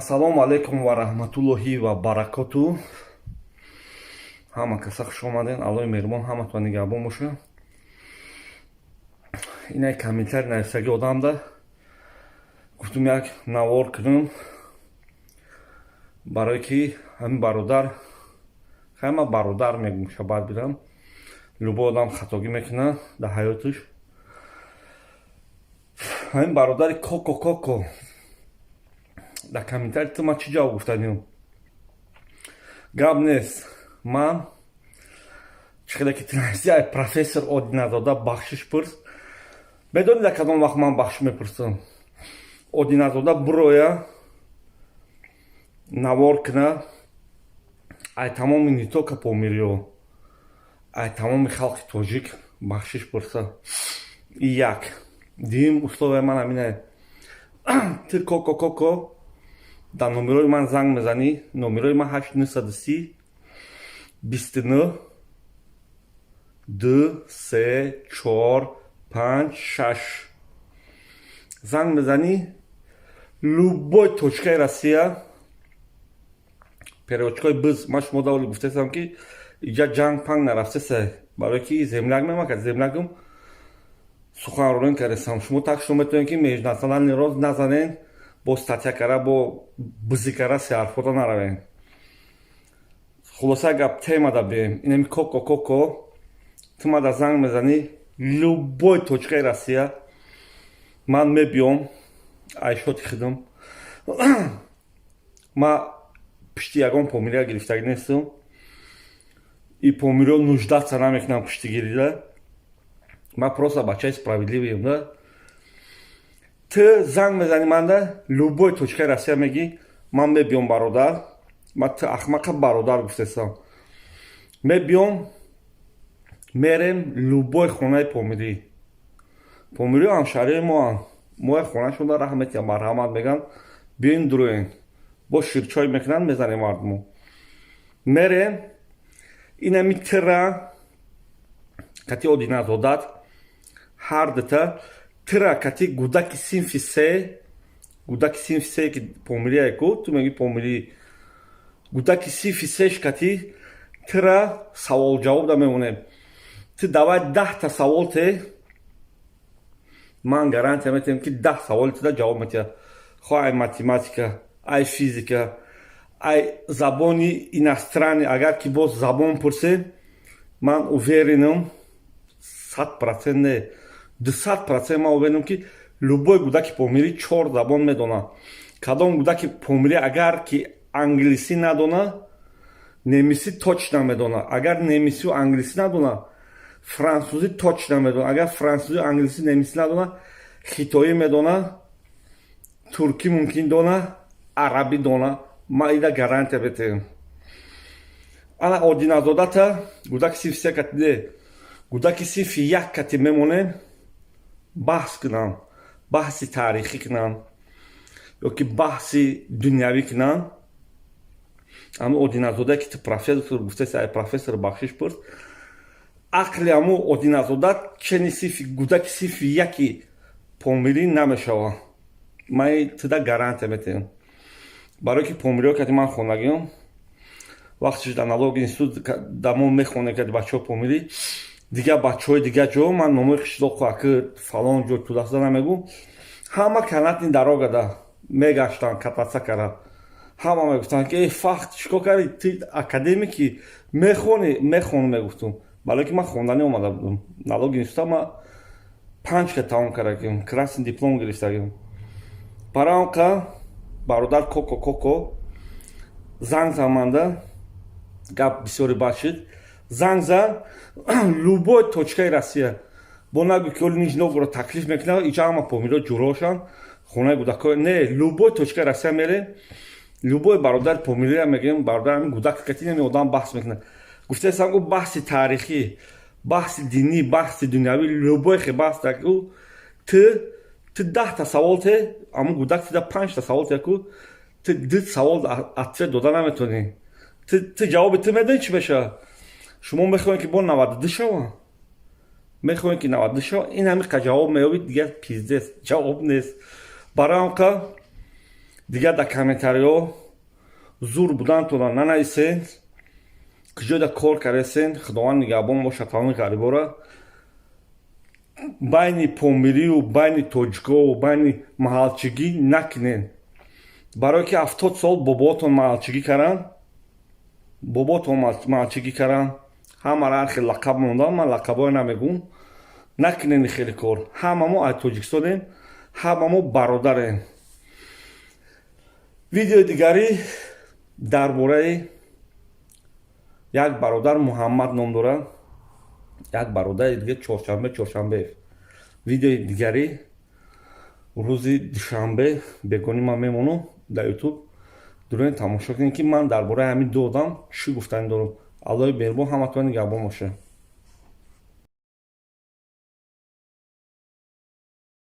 Ассалому алайкум ва раҳматуллоҳи ва баракоту. Ҳама каса хуш омаден. Аллои меҳрубон ҳаматон нигаҳбон боша. Инай комментарий нависаги одамда гуфтум, як навор кунам, барое ки ҳамин бародар, ҳама бародар мегум, шабад бирам. Любой одам хатогӣ мекунад дар ҳаёташ. Ҳамин бародари Коко Коко, дар комментарий ту ман чӣ ҷавоб гуфтанем? Гап нест. Ман чӣ хеле ки ту ай профессор Одиназода бахшиш пурс, медонӣ, дар кадом вақт ман бахшиш мепурсам? Одиназода буроя, навор куна, ай тамоми не только помириё, ай тамоми халқи тоҷик бахшиш пурса. И як дуюм условия ман ҳаминае: ту, Коко Коко, дар номерои ман занг мезанӣ. Номерои ман 8 930 29 2 3 4 5 6. Занг мезанӣ, любой точкаи Россия переводчикои биз. Ман шумо даволи гуфтаистам, ки иҷа ҷанг панг нарафтеса, барое ки земляк мемакад, землякам суханронӣ кардесам. Шумо так шумо метавонед, ки межнациональный роз назанен, бо статья кара, бо бизи кара, сеҳарфода наравем. Хулоса, гап темада бием. Инами Коко Коко, ту мада занг мезанӣ, любой точкаи Россия ман мебиём. Айшоти хидм ма пишти ягон помирия гирифтагӣ нестам и помириё нуждаться намекунам пуштигирида. Ман просто бачаи справедливыем да. Ту занг мезанӣ манда, любой точкаи Россия, мегӣ: «Ман мебиём, бародар». Ман ту ахмақа бародар гуфтесам. Мебиём, мерем любой хонаи помирӣ. Помириё ҳамшаҳриёи моанд. Моя хонашонда раҳ метиҳам, марҳамат меган, биёин, дуроен, бо ширчой мекунанд, мезанем мардумо. Мерем, инами тира кати Одиназодат, ҳар дута тира кати гудаки синфи се, гудаки синфи се, ки помирия ку ту меги, помирӣ, гудаки синфи сеш кати тира савол ҷавоб да мемонем. Ту давай 10-та савол те, ман гарантия метиҳам, ки 10 саволи туда ҷавоб метиҳад, хоҳ ай математика, ай физика, ай забони иностранный. Агар ки боз забон пурсем, ман уверенам, 100% не, 200% ман уверенам, ки любой гудаки помирӣ чор забон медонад. Кадом гудаки помирӣ агар ки англисӣ надона, немисӣ точно медонад. Агар немисию англисӣ надона, франсузӣ точно медонад. Агар франсузӣ, англисӣ, немисӣ надона, хитоӣ медона, туркӣ мумкин дона, арабӣ дона. Ман ида гарантия метиҳам. Ана Одиназодата гудаки синфи се кати не, гудаки синфи як кати мемонем, баҳс кунам, баҳси таърихӣ кунам ё ки баҳси дунявӣ кунам. Ҳамн Одиназода, ки ту профессор гуфтаси, ай профессор бахшиш пурс, ақли ҳамун Одиназода чени синфи гудаки синфи яки помирӣ намешавад. Ман туда гарантия метиҳам, барое ки помириҳо кати ман хонагиём. Вақтиш дар налоги институт да мо мехонем кати бачаҳо помирӣ, дигар бачаҳои дигар ҷо. Ман номои қишлоқу аки фалон ҷо тудасда намегӯ. Ҳама канатный дорога да мегаштанд, кататься кара. Ҳама мегуфтанд, ки: «Фахт, чикор кардӣ? Ту академики, мехонӣ?» «Мехонам», мегуфтум, барое ки ман хонданӣ омада будам. Налоги института ман панҷ ка тамом кардагим, красный диплом гирифтагим. Барои бародар Коко Коко, занг зан манда. Гап бисёри бад шуд. Занг зан, любой точкаи Россия. Бо нагӯ, ки оли Нижний Новгород таклиф мекунад, иҷа ҳама помиро ҷурошанд, хонаи гудако не. Любой точкаи Россия мерем, любой бародар помирия мегӯем: «Бародар, ҳамин гудак кати нами одам баҳс мекунад». Гуфтаистам, гу баҳси таърихӣ, баҳси динӣ, баҳси дунявӣ, любой хе баҳс ку, ту 10-та савол те, ҳамун гудак тида панҷта савол те ку, ту ду савол ответ дода наметонӣ. Ту ҷавоби ту медонӣ чӣ мешавад? Шумо мехоҳем, ки бо 92 шава, мехоҳем, ки 92 шава. Ин ҳамиқа ҷавоб меёбид, дигар пиздец, ҷавоб нест. Барои ҳамқа Дигар дар комментариҳо зур будантона нанависен, куҷода кор кардесен. Худованд нигаҳбон бошад тамоми ғарибора. Байни помирию байни тоҷикову байни маҳалчигӣ накунен, барое ки 70 сол бобоотон маҳалчигӣ карданд, боботон маҳалчигӣ карданд, ҳамаро ҳар хел лақаб мондан. Ман лақабҳое намегӯм. Накунени хеле кор. Ҳама мо аз Тоҷикистонем, ҳама мо бародарем. Видеои дигарӣ дар бораи як бародар, Муҳаммад ном дорад, як бародари дига, Чоршанбе Чоршанбеев. Видеои дигарӣ рӯзи душанбе бегонӣ ман мемонам дар Ютуб. Дурен тамошо кунед, ки ман дар бораи ҳамин ду одам чӣ гуфтанӣ дорам. Аллоҳи меҳрубон ҳаматон нигаҳбон бошад.